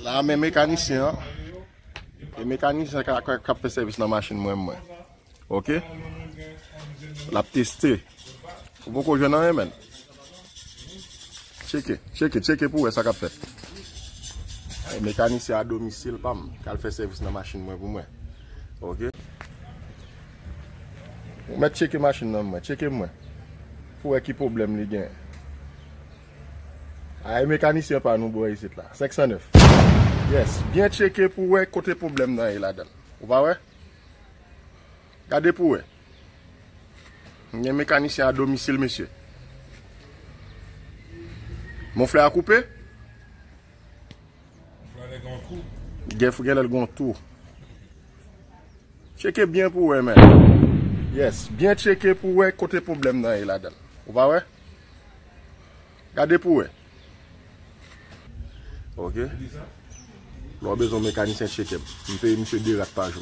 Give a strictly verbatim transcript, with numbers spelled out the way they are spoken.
A men mekanisyen an. E mekanisyen k ap fè sèvis nan machin mwen, mwen. Ok? L ap teste. Ou poko jwenn anyen, menn. Tcheke, tcheke, tcheke pou wè sa k ap fèt. E mekanisyen a domisil pa m k al fè sèvis nan machin mwen pou mwen. Ok? Ou mèt tcheke machin nan mwen, tcheke mwen. Pou wè ki pwoblèm li gen. A e mekanisyen pa nou bò isit la. Senk san nèf. Yes. Byen tcheke pou wè kote pwoblèm nan ye ladan. Ou pa wè? Gade pou wè. Gen mekanisyen a domisil, mesye. Mon flè a koupe? Gen, gen lè l gon tou. Tcheke byen pou wè, men. Yes. Byen tcheke pou wè kote pwoblèm nan ye ladan. Ou pa wè? Gade pou wè. Ok. Lè w bezwen mekanisyen, tcheke m. M peye misye de rat pa jou.